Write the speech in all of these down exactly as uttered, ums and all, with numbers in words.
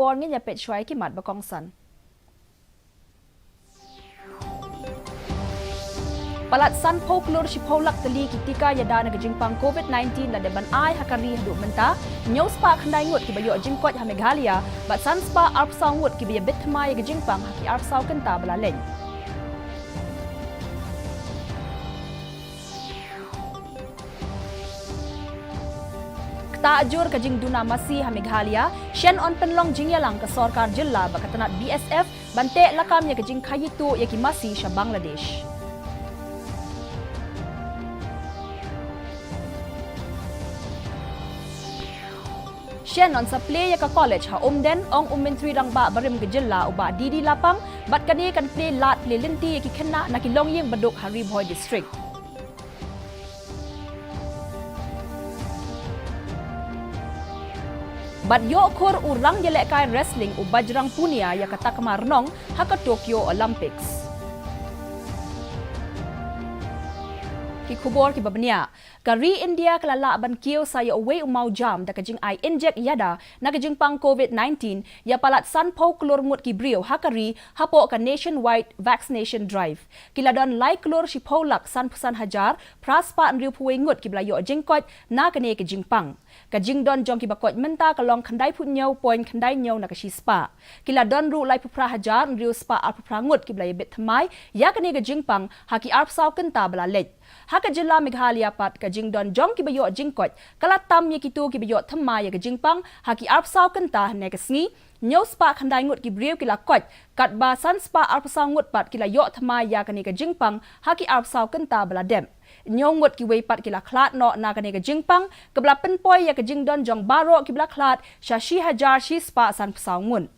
Por ngin ïa peit shuwa ïa ki mat ba kongsan. Palat sanphew klur shiphew lak tylli ki tika ïada na ka jingpang covid nineteen la dep ban ai ha ka ri haduh mynta. Hynñiew spah khyndai ngut kiba ïoh jingkoit ha Meghalaya bad san spah arphew saw ngut kiba ïa bit thymmai ïa ka jingpang ha ki arphew saw kynta ba la leit. Ktah jur ka jingduna masi ha Meghalaya, shen yn pynlong jingïalang ka sorkar jylla bad ka tnat B S F ban teh lakam ïa ka jingkhaïi tuh ïa ki masi sha Bangladesh. Shen yn sa plie ïa ka college ha Umden, ong u Myntri Rangbah barim ka jylla u Bah D D Lapang, bad kane kan plie lad plie lynti ïa ki khynnah na ki longïing baduk ha Ri Bhoi District. Bad ïoh khur u rangïalehkai wrestling u Bajrang Punia ïa ka takma rnong ha ka Tokyo Olympics. Ki khubor kiba bniah. Ka ri India ka la lah ban kiew sa ïa uwei u mawjam da ka jingai injek ïada na ka jingpang covid nineteen ïa palat sanphew klur ngut ki briew ha ka ri hapoh ka nationwide vaccination drive. Ki la don lai klur shiphew lak sanphew san hajar phra spah hynriewphew wei ngut kiba la ïoh jingkoit na kane ka jingpang. Ka jingdon jong kiba koit mynta ka long khyndaiphew hynñiew point khyndaihynñiew na ka shispah. Ki la don ruh laiphew phra hajar hynriew spah arphew phra ngut kiba la ïa bit thymmai ïa kane ka jingpang ha ki arphew saw kynta ba la leit. Ha ka jylla Meghalaya pat ka jingdon jong kiba ïoh jingkoit ka la tam ïa kito kiba ïoh thymmai ïa ka jingpang ha ki arphew saw kynta hynne ka sngi. Hynñiew spah khyndai ngut ki briew ki la koit, katba san spah arphew saw ngut pat ki la ïoh thymmai ïa kane ka jingpang ha ki arphew saw kynta ba la dep. Hynñiew ngut kiwei pat ki la khlad noh na kane ka jingpang, kaba la pynpoi ïa ka jingdon jong baroh kiba la khlad sha shi hajar shi spah sanphew saw ngut.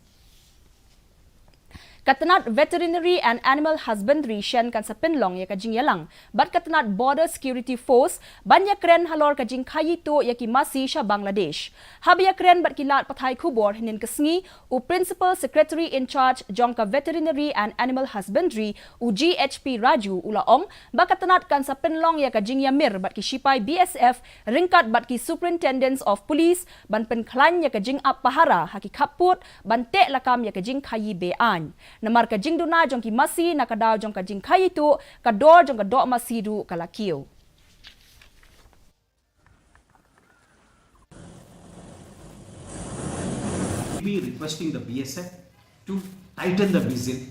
Ka tnat Veterinary and Animal Husbandry shen kan sa pynlong ïa ka jingïalang bad ka tnat Border Security Force ban ïakren halor ka jingkhaïi tuh ïa ki masi sha Bangladesh. Haba ïakren bad ki lad pathai khubor hynnin ka sngi, u Principal Secretary in Charge jong ka Veterinary and Animal Husbandry, u G H P Raju, u la ong ba ka tnat kan sa pynlong ïa ka jingïamir bad ki shipai B S F ryngkat bad ki Superintendents of Police ban pynkhlaiñ ïa ka jingap pahara ha ki khappud ban teh lakam ïa ka jingkhaïi be-aiñ. Namar ka jingduna jong ki masi na ka daw jong ka jingkhaïi tuh, ka dor jong ka doh masi ruh ka la kiew. We requesting the B S F to tighten the vigil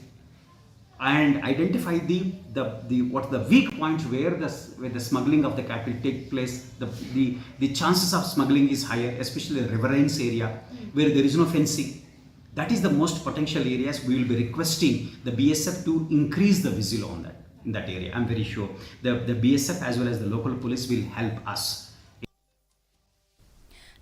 and identify the, the, the, what the weak point where the s-, where the smuggling of the cattle take place, the, the, the chances of smuggling is higher, especially the riverines area where there is no fencing. That is the most potential areas. We will be requesting the B S F to increase the vigil on that, in that area. I'm very sure the, the B S F as well as the local police will help us.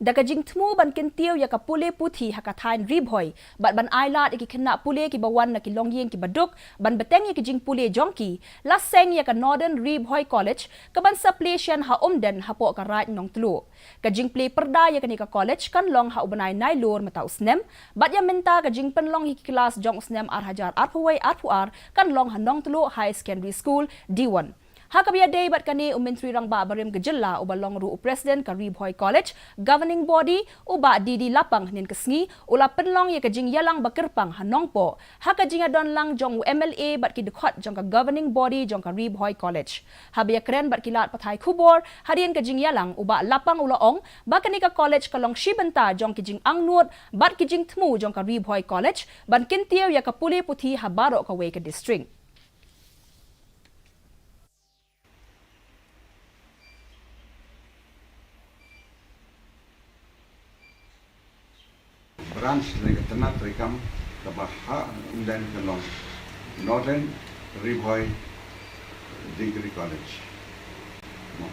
Da ka jingthmu ban kyntiew ïa ka pule puthi ha ka thaiñ Ri Bhoi bad ban ailad ïa ki khynnah pule kiba wan na ki longïing kiba duk ban bteng ïa ki jingpule jong ki, la seng ïa ka Northern Ri Bhoi College kaban sa plie shen ha Umden hapoh ka Raid Nongtluh. Ka jingplie pyrda ïa kane ka college kan long ha u bnai Nailur mynta u snem, bad ïa mynta ka jingpynlong ïa ki klas jong u snem ar hajar arphew wei arphew ar kan long ha Nongtluh Higher Secondary School, Diwon. Ha kaba ïadei bad kane, u Myntri Rangbah barim ka jylla uba long ruh u President ka Ri Bhoi College Governing Body, u Bah D D Lapang, hynnin ka sngi u la pynlong ïa ka jingïalang ba kyrpang ha Nongpoh ha ka jingïadon lang jong u M L A bad ki dkhot jong ka Governing Body jong ka Ri Bhoi College. Haba ïakren bad ki lad pathai khubor hadien ka jingïalang, u Bah Lapang u la ong ba kane ka college ka long shi bynta jong ki jingangnud bad ki jingthmu jong ka Ri Bhoi College ban kyntiew ïa ka pule puthi ha baroh kawei ka district. Branch ne ka tnat treikam kaba ha Umden ka long Northern Ri Bhoi Degree College. Mo.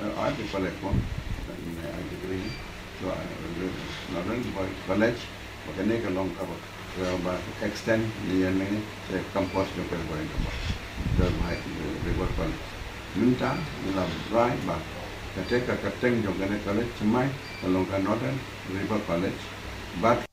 Eh, ai degree college mo. Eh, ai degree. So, eh, Northern Ri Bhoi College. Ba kane ka long kaba, kaba extend ne ïa ne, eh, campus jong ka Ri Bhoi, kaba, ka Ri Bhoi, Ri Bhoi College. Mynta ngi la try ba kata ka kyrteng jong kane college thymmai ka long ka Northern Ri Bhoi College. Bad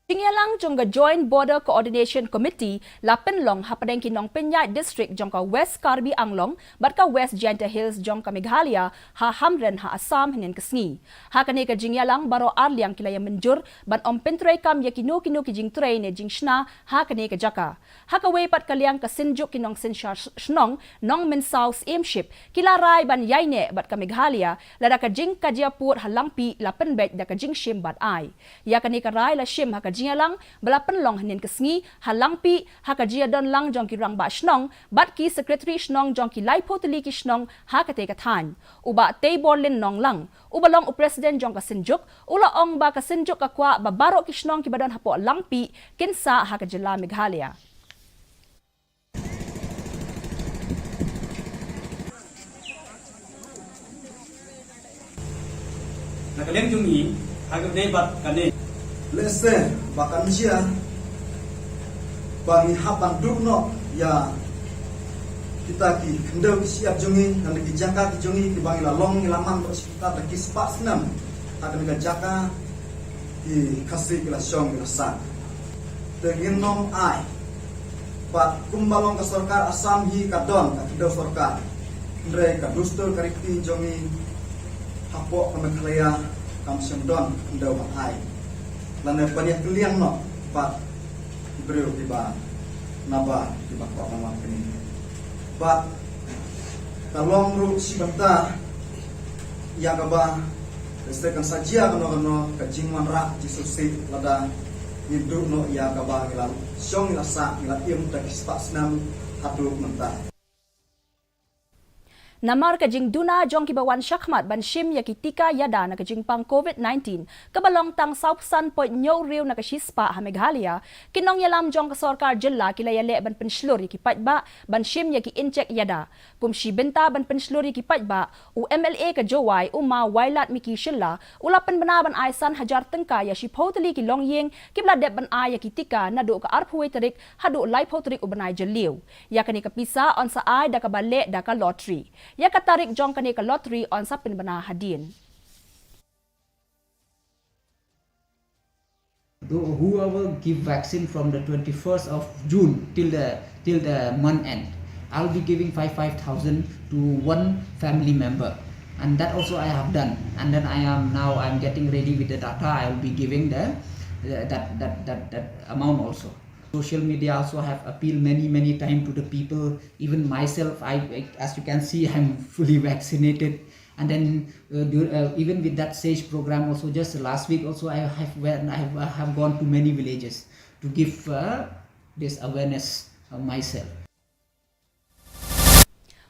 Jingïalang jong ka Joint Border Coordination Committee la pynlong hapdeng ki nongpynïaid district jong ka West Karbi Anglong bad ka West Jaintia Hills jong ka Meghalaya ha Hamren ha Assam hynnin ka sngi. Ha kane ka jingïalang baroh arliang ki la ïa mynjur ban ym pyntreikam ïa kino kino ki jingtrei ne jingshna ha kane ka jaka. Ha kawei pat ka liang ka synjuk ki nongsynshar shnong Nongmynsaw Syiemship ki la rai ban ïaineh bad ka Meghalaya lada ka jingkajia pud ha Langpih la pynbeit da ka jingshim bad ai. Ïa kane ka rai la shim ha ka jingïalang ba la pynlong hynnin ka sngi ha Langpih ha ka jingïadon lang jong ki rangbah shnong bad ki secretary shnong jong ki laiphew tylli ki shnong ha katei ka thaiñ. U Bah Teiborlin Nonglang, uba long u president jong ka synjuk, u la ong ba ka synjuk ka kwah ba baroh ki shnong kiba don hapoh Langpih kin sah ha ka jylla Meghalaya. Na ka liang jong ngi, ha ka dei bad kane. Lehse ba kan jia ba ngi hap ban duh noh ïa kita ki khyndew ki shyiap jong ngi, na ki jaka ki jong ngi kiba ngi la long ngi la man ba shi kita da ki spah snem. Ha kane ka jaka ki Khasi ki la shong ki la sah. Te ngin ym ai. Bad kumba long ka sorkar Assam hi ka don ka khyndew sorkar. Hynrei ka dustur ka riti jong ngi hapoh ka Meghalaya kam shym don ka khyndew ban ai. Lane ban ïa kylliang noh bad ki briew kiba naba kiba kwah ban wan kane. Bad ka long ruh shi bynta ïa kaba lehse kan sa jia kano kano ka jingwanrah jingsngewsih lada ngi duh noh ïa kaba ngi la shong ngi la sah ngi la im da ki spah snem haduh mynta. Namar ka jingduna jong kiba wan shakhmat ban shim ïa ki tika ïada na ka jingpang covid nineteen kaba long tang saw phew san point hynñiew hynriew na ka shispah ha Meghalaya, ki nongïalam jong ka sorkar jylla ki la ïaleh ban pynshlur ïa ki paidbah ban shim ïa ki injek ïada. Kum shi bynta ban pynshlur ïa ki paidbah, u M L A ka Jowai, u Ma Wailadmiki Shylla, u la pynbna ban ai san hajar tyngka ïa shiphew tylli ki longïing kiba la dep ban ai ïa ki tika naduh ka arphew wei tarik haduh laiphew tarik u bnai Jylliew. Ïa kane ka pisa yn sa ai da kaba leh da ka lottery. Ïa ka tarik jong kane ka lottery yn sa pynbna hadien. Tho-, whoever give vaccine from the twenty-first of June till the, till the month end, I'll be giving five, five thousand to one family member. And that also I have done. And then I am now, I'm getting ready with the data. I will be giving the, the, that, that, that, that amount also. Social media also have appealed many, many times to the people. Even myself, I, I, as you can see, I'm fully vaccinated. And then, uh, dur-, uh, even with that SAGE program also, just last week also, I have went, I have, I have gone to many villages to give, uh, this awareness, uh, myself.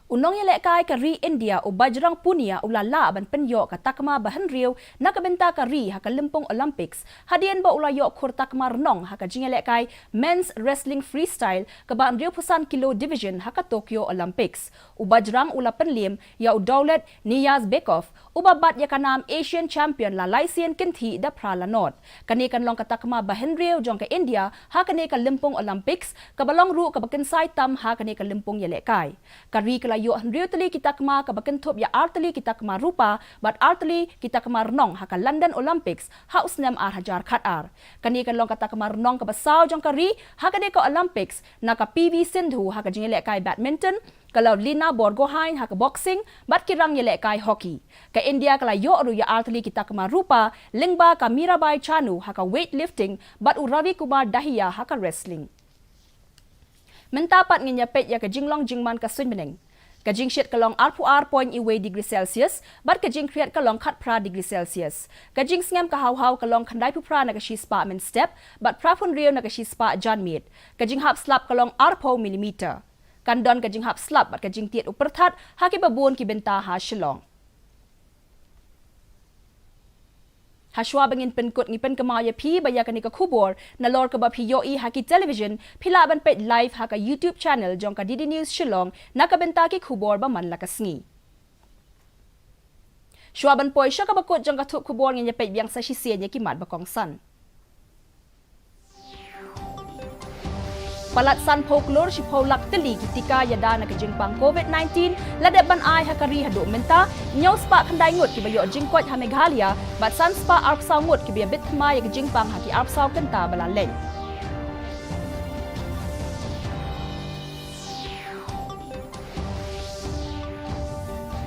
U nongïalehkai ka ri India, u Bajrang Punia, u la lah ban pynïoh ka takma ba hynriew na ka bynta ka ri ha ka lympung Olympics, hadien ba u la ïoh khur takma rnong ha ka jingïalehkai Men's Wrestling Freestyle kaba hynriewphew san kilo division ha ka Tokyo Olympics. U Bajrang u la pynliem ïa u Dawlet Niyazbekov, uba bat ïa ka nam Asian Champion la laisien kynthih da phra lanot. Kane kan long ka takma ba hynriew jong ka India ha kane ka lympung Olympics, kaba long ruh kaba kynsai tam ha kane ka lympung ïalehkai. Ka ri ka la ïoh hynriew tylli ki takma, kaba kynthup ïa ar tylli ki takma rupa bad ar tylli ki takma rnong ha ka London Olympics ha u snem ar hajar khatar. Kane kan long ka takma rnong kaba saw jong ka ri ha kane ka Olympics, na ka P V Sindhu ha ka jingïalehkai badminton, ka Lovlina Borgohain ha ka boxing bad ki rangïalehkai hockey. Ka India ka la ïoh ruh ïa ar tylli ki takma rupa, lyngba ka Mirabai Chanu ha ka weightlifting bad u Ravi Kumar Dahiya ha ka wrestling. Mynta pat ngin ïa peit ïa ka jinglong jingman ka suiñ bneng. Ka jingshit ka long arphew ar point wei degree Celsius bad ka jingkhriat ka long khatphra degree Celsius. Ka jingsngem ka hawhaw ka long khyndaiphew phra na ka shispah mynstep bad phraphew hynriew na ka shispah janmiet. Ka jinghap slap ka long arphew millimeter. Kan don ka jinghap slap bad ka jingtied u pyrthat ha kiba bun ki bynta ha Shillong. Hashwa ba ngin pynkut, ngi pynkynmaw ïa phi ba ïa kane ka khubor nalor kaba phi ïohi ha ki television, phi lah ban peit live ha ka YouTube channel jong ka D D News Shillong na ka bynta ki khubor ba man la ka sngi. Shuwa ban poi sha kaba kut jong ka thup khubor, ngin ïa peit biang sa shisien ïa ki mat ba kongsan. Palat sanphew klur shiphew lak tylli ki tika ïada na ka jingpang covid nineteen la dep ban ai ha ka ri haduh mynta, hynñiew spah khyndai ngut kiba ïoh jingkoit ha Meghalaya bad san spah arphew saw ngut kiba ïabit thymmai ïa ka jingpang ha ki arphew saw kynta ba la leit.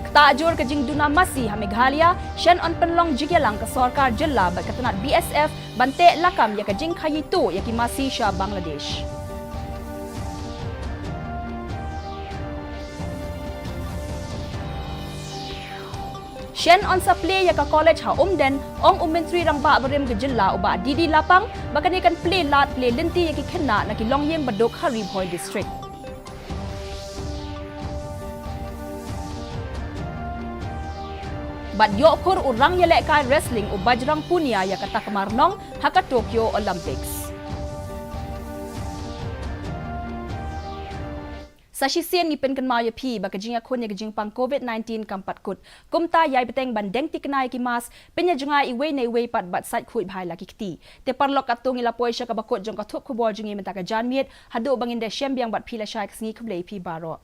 Ktah jur ka jingduna masi ha Meghalaya, shen yn pynlong jingïalang ka sorkar jylla bad ka tnat B S F ban teh lakam ïa ka jingkhaïi tuh ïa ki masi sha Bangladesh. Shen yn sa plie ïa ka college ha Umden, ong u Myntri Rangbah barim ka jylla u Bah D D Lapang ba kane kan plie lad plie lynti ïa ki khynnah na ki longïing baduk ha Ri Bhoi District. Bad ïoh khur u rangïalehkai wrestling u Bajrang Punia ïa ka takma rnong ha ka Tokyo Olympics. Sa shisien ngi pynkynmaw ïa phi ba ka jingïakhun ïa ka jingpang covid nineteen kam pat kut. Kumta ïai bteng ban deng thikna ïa ki mask, pynïajngai iwei na iwei pat bad sait khuid bha ïa la ki kti. Te paralok, katto ngi la poi sha kaba kut jong ka thup khubor jong ngi mynta ka janmiet, haduh ba ngin da shem biang bad phi lashai, ka sngi khublei phi baroh.